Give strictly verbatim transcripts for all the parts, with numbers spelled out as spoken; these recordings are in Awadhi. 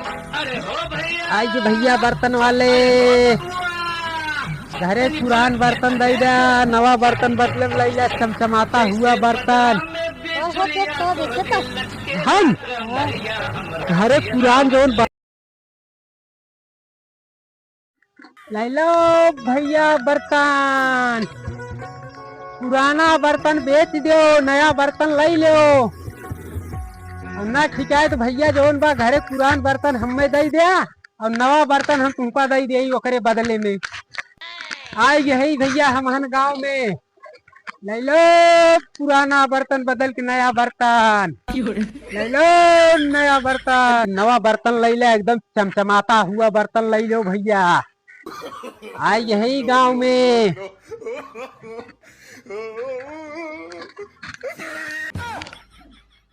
आई जे भइया बर्तन वाले, घरे पुरान बर्तन दइ द्या, नवा बर्तन बदले में लइ ल्या, चमचमाता हुआ बर्तन। ओहो, देख तो, देखे तो। हम? हाँ। घरे पुरान जौन ब-, लइ लो भइया बर्तन, पुराना बर्तन बेच द्यो, नया बर्तन लइ ल्यो। अउर ना ठिकाए तो भइया जौन बा घरे पुरान बर्तन हम्मे दइ द्या, अउर नवा बर्तन हम तुमका दइ देई ओकरे बदले में। आइ गए भइया हमहन गाँव में, लइ लो पुराना बर्तन बदल के नया बर्तन। लइ लो नया बर्तन, नवा बर्तन लइ ल्या, एकदम चमचमाता हुआ बर्तन लइ लो भइया। आइ गए गाँव में।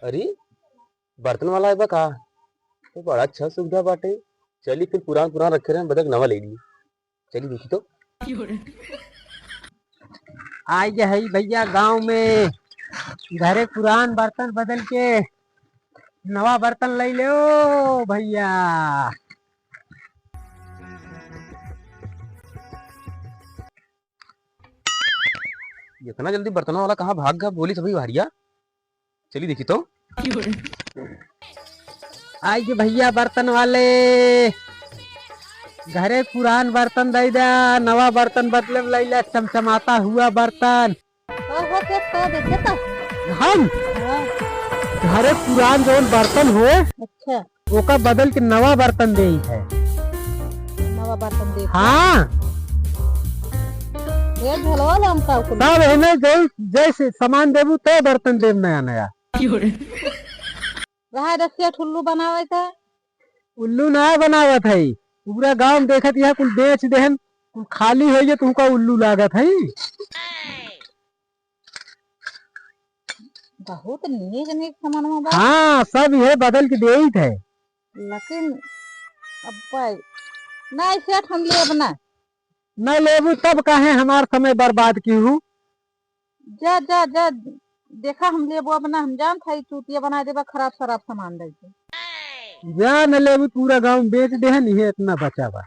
अरे, बर्तन वाला आइबा का? तो बड़ा अच्छा सुविधा बाटे। चली फिर पुरान पुरान रखे रहे, बदल नवा लइ ली। चली देखी तो। आइ गए भइया गाँव में, घरे पुरान बर्तन बदल के नवा बर्तन लइ ल्यो भइया। इतना जल्दी बर्तन वाला कहाँ भाग गया? बोली सभी हरिया। चली देखी तो। आइ गए भइया बर्तन वाले, घरे पुरान बर्तन दइ द्या, नवा बर्तन बदले में लइ ल्या, चमचमाता हुआ बर्तन। ओहो, देख तो, देखे तो। हम? हाँ। घरे पुरान जौन बर्तन होए, अच्छा। ओका बदल के नवा बर्तन देई है। नवा बर्तन दे। हाँ। ये झलवा ला हमका कुल। तब एमे जै-, जैसे सामान देबू, तै बर्तन देब नया नया। रहा रसिया ठुल्लू बनावे का। उल्लू ना बनावत है, पूरा गाँव में देखत यह कुल बेच देहन, कुल खाली होइ गए, तुमका उल्लू लागत है। बहुत नीक नीक सामानवा बा। हाँ, सब इहे बदल के देइत है। लेकिन अब पाई ना, सेठ हम लेब ना। ना लेबू तब काहे हमार समय बर्बाद किहू? जा, जा, जा, देखा हम लेबो अब ना, हम जानत हई चूतिया बनाइ देबा खराब सराब सामान दइ के। जा न लेबू, पूरा गाँव में बेच देहन, इहे इतना बचा बा।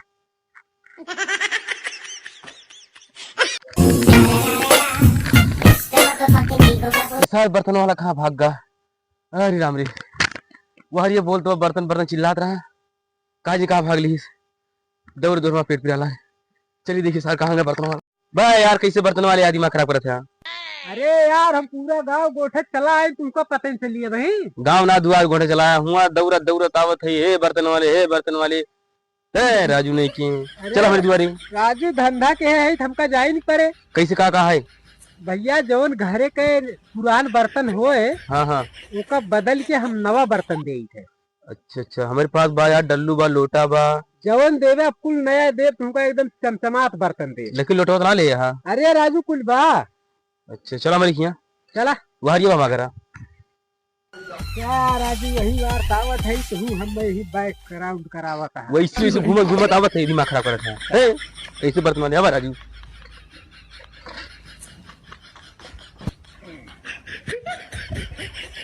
सार बर्तन वाला कहाँ भाग गा? अरे राम रे, वह ये बोल तो बर्तन बर्तन चिल्लात रहा, का जी कहाँ भाग लीस? दौड़ दौड़ में पेट पिराला है। चली देखी सार कहाँ गए बर्तन वाला। बा यार, कैसे बर्तन वाले यार दिमाग खराब करत है? अरे यार, हम पूरा गाँव गोठे चला आए, तुमको पता नहीं चलिए भाई। गाँव ना दुआर गोठे चला आए, हुआ दौड़त दौड़त आवत है, हे बर्तन वाले, हे बर्तन वाले। ए राजू नहीं की, अरे चला हमारी दुआरी। राजू धंधा के है, हमका जाए नहीं पड़े। कैसे का कहा है? भइया, जौन घरे के पुरान बर्तन होए, हाँ, हाँ। ओका बदल के हम नवा बर्तन देइत है। अच्छा, अच्छा, हमरे पास बा यार, डल्लू बा, लोटा बा। जवन देबे, अब कुल नया देब, तुमका एकदम चमचमात बर्तन देब। लेकिन लोटवा तो ना ले, हाँ। अरे राजू, कुल बा। अच्छा, चला हमारी खिया। चला। वहारिया बा मगरा। क्या राजू, यही बार दावत है, तू हम यही background करावत है। वैसे, वैसे घूमत, घूमत आवत है, दिमाग खराब करत है। ए, कैसे बर्तन वाले, हवा राजू।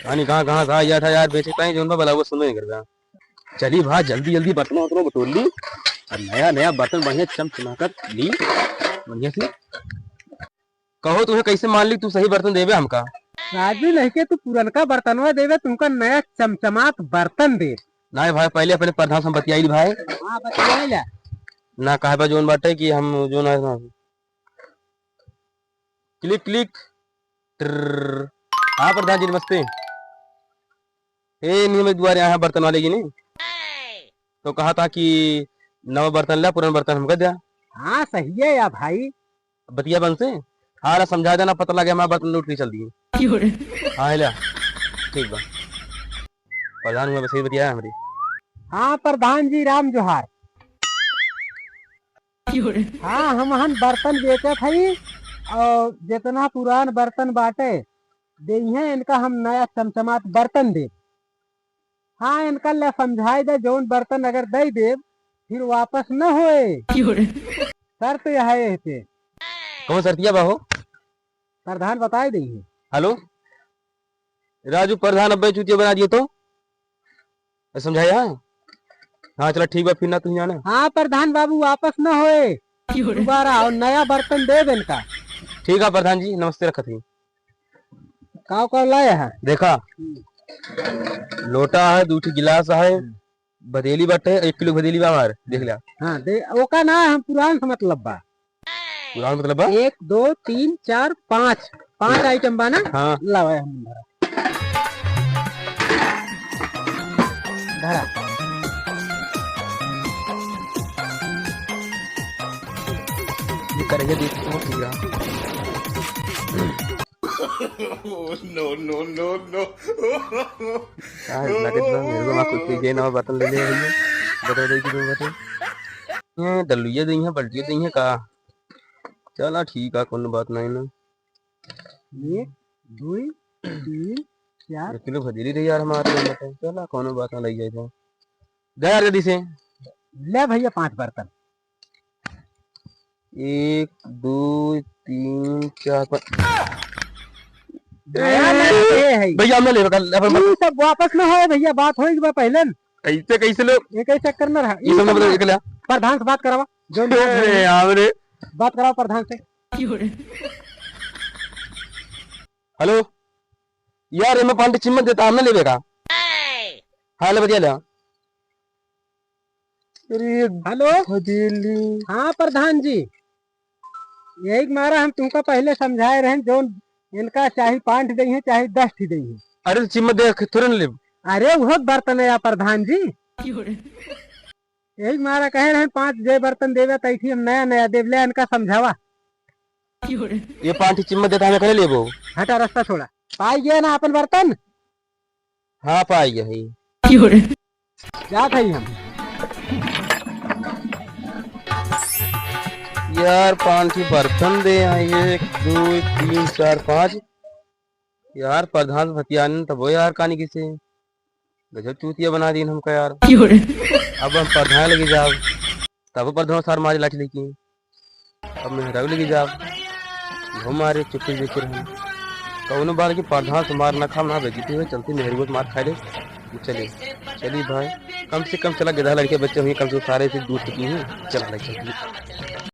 पानी कहाँ, कहाँ, कहाँ गया था यार, बेचे कहीं जोन बा, भला वो सुनो ही कर गया। चली भा, जल्दी, जल्दी बर्तन वर्तन बटोर ली और नया, नया बर्तन बढ़िया चमचमाकर ली, बढ़िया से। कहो, तुहे कैसे मान ली, तू सही बर्तन देबे हमका? राजू, नहीं के तू पुरनका बर्तनवा देबे, तुमका नया चमचमात बर्तन दे। नहीं भाई, पहले अपने प्रधान से हम बतियाई ली भाई। हाँ, बतियाई ला। ना कहे बा जोन बाटे कि हम जोन है ना। क्लिक, क्लिक। ट्रर्र। हाँ प्रधान जी, नमस्ते। ए, नहीं, मैं दुआरे आया बर्तन वाले की नहीं। तो कहा था कि नवा बर्तन ला, पुराना बर्तन हमका द्या। हाँ, सही है या भाई। बतिया बन से। हाँ, ला समझा देना, पता लगे हमारा बर्तन लूट के चल दिए। क्यों रे? हाँ, ला। ठीक बा। प्रधान हुआ बस यही बतिया है हमारी। हाँ, प्रधान जी, राम जोहार। हाँ, हमहन बर्तन बेचत हई और जितना पुरान बर्तन बाटे, देइहें इनका हम नया चमचमात बर्तन देब। हाँ, इनका ले समझाए दे, जौन बर्तन अगर दे देब, फिर वापस न होए। शर्त यह है एहते। कौन शर्तिया बा हो? प्रधान बताए देइहें। हेलो, राजू प्रधान अब्बे चूतिया बना दिए तो? समझाया? हाँ, चला ठीक बा, फिर ना तू जाना। हाँ प्रधान बाबू, वापस न होए दोबारा, और नया बर्तन देब इनका। ठीक है प्रधान जी, नमस्ते रखत ही। काव काव लाए है? देखा, हम्म। लोटा है, दू ठे गिलास है, हम्म। भदेली बाटे, एक किलो भदेली बा हमार, देख लिया। हाँ, दे, ओका ना, हम पुरान से मतलब बा। पुरान मतलब बा? एक, दो, तीन, चार, पाँच, पाँच item बा ना? हाँ। लावा, हम धरा। धरा। ये करेंगे, देख, वो ठीक रहा। No, no, no, no। का लागत बा, मेरे को वहाँ कुछ पी के ना बर्तन ले ले भैया। बता दे कि तुम बता। ये दलुइया दई है, बाल्टिया दई है का? चला ठीक है, कोनो बात नहीं ना। एक, दो, तीन, चार। एक किलो भदेली रही यार हमारे में, बता। चला कोनो बात ना, लई जाए तो। जा यार जल्दी से। ले भैया पाँच बर्तन। एक, दो, तीन, चार, पाँच। भैया, ये है। भैया, हम ना लेबे का, अपन ई सब वापस ना होए भैया, बात होई बा पहले न। कैसे, कैसे लो? ये कैसे चक्कर ना रहा। ये सब ना ई बता, सब निकल आ। प्रधान से बात करावा। जो अरे यार रे। बात करावा प्रधान से। हेलो, यार, एमे पाँच ठे चिम्मच देता, हम ना लेबे का? हाँ, ले बतिया ले। अरे, हेलो? भदेली। हाँ प्रधान जी, यही मारा हम तुमका पहले समझाए रहे, जो इनका चाहे पाँच दई है, चाहे दस ठी दई है। अरे, तो चिम्मच दे, थोड़े ना लेब। अरे, उहो बर्तन है या प्रधान जी। यही मारा कहे रहे, पाँच जे बर्तन देवे, तैठी हम नया नया देब, ले इनका समझावा। ये पाँच ठी चिम्मच देता, हमें करे लेबो? हटा, रास्ता छोड़ा। पाई गया ना अपन बर्तन? हाँ, पाई गया है। जात है हम। यार, पाँच ठी बर्तन दे आई, एक, दो, तीन, चार, पाँच। यार, प्रधान से बतियान तबो यार, कानी किसे गजब चूतिया बना दीन हमका यार। अब हम प्रधान लगे जाब, तब प्रधान सार मारे लाठी लेके। अब मेहरारू लगे जाब, वो मारे चुप्पे देखे रहे। कौनो बार की प्रधान से मार ना खाम ना बेइज्जती हुए, चलते मेहरारू से मार खाए ले। चले, चली भाई, कम से कम चला, गधा लड़के बच्चे हुए, कम से कम सारे से दूर तक नहीं, चला लग चलती।